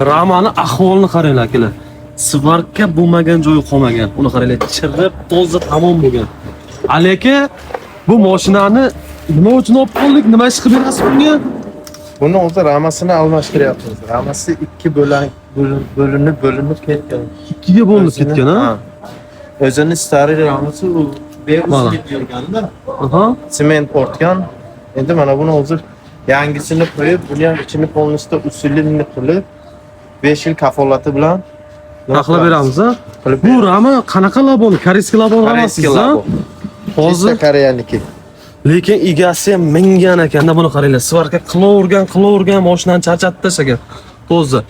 Ramani ahvolini qaranglar, akalar. Сварка bo'lmagan joyi qolmagan. Uni qaranglar, chirib, toza tamom bo'lgan. Ali aka, bu mashinani nima uchun olib qoldik? Nima ish qilib berasiz bunga? Buni o'zi ramasini almashtiryapmiz. Ramasi ikki bo'linib bo'linib ketgan. Ikkiga bo'linib ketgan, ha? Ha. O'zini старый ramasi u Mana. beuslik yurganda sement ortgan. Endi mana buni hozir yangisini qo'yib, buni ham ichini полностью усиленный qilib, 5 yil kafolati bilan nima Taxlab beramiz, ha? Qilib Bu rama qanaqa лабон? Корейский лабон ramasi, Корейский ha? лабон. Hozir Чисто Koreyaniki. Lekin egasi ham mingan ekanda, buni qaranglar. Сварка qilavergan, qilavergan, mashinani charchatib tashlagan. Toza.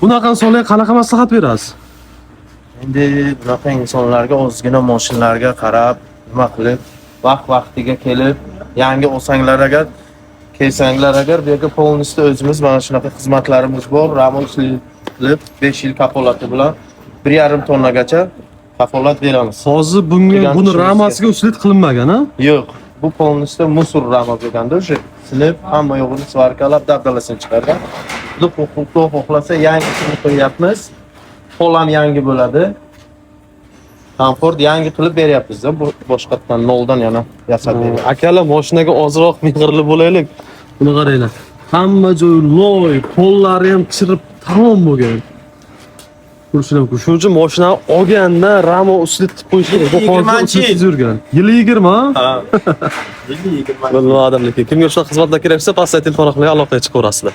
Bunaqa insonlarga qanaqa maslahat berasiz? Endi bunaqa insonlarga ozgina moshinlarga qarab, nima qilib, vaqt vaqtiga kelib, yangi olsanglar agar, kelsanglar agar, bu yerga полностью o'zimiz mana shunaqa xizmatlarimiz bor. Rama qilib, 5 yil kafolati bilan 1,5 tonnagacha kafolat beramiz. Hozir bunga Qilgan buni ishimizga. ramasiga усилить qilinmagan, ha? Yo'q, bu полностью мусор rama bo'lganda o'sha sinib, hamma yo'g'ini сварка lab, dabdalasini chiqargan. Xudo xohlasa, yangisini qo'yyapmiz. Pol ham yangi bo'ladi. Komfort yangi qilib beryapmiz da, bu boshqatdan noldan yana yasab beryapmiz. Akalar, mashinaga ozroq mehrli bo'laylik. Buni qaranglar. Hamma joyi loy, pollari ham chirib tamom bo'lgan. Ko'rishlar mumkin. Shuning uchun mashinani olganda rama усилить qilib qo'yish kerak. Bu hozir 20-yil. усилить siz yurgan. Yili 20, ha? Ha. Yili 20. Bilmadim lekin. Kimga shunaqa xizmatlar kerak bo'lsa, pastda telefon orqali aloqaga chiqaverasizlar.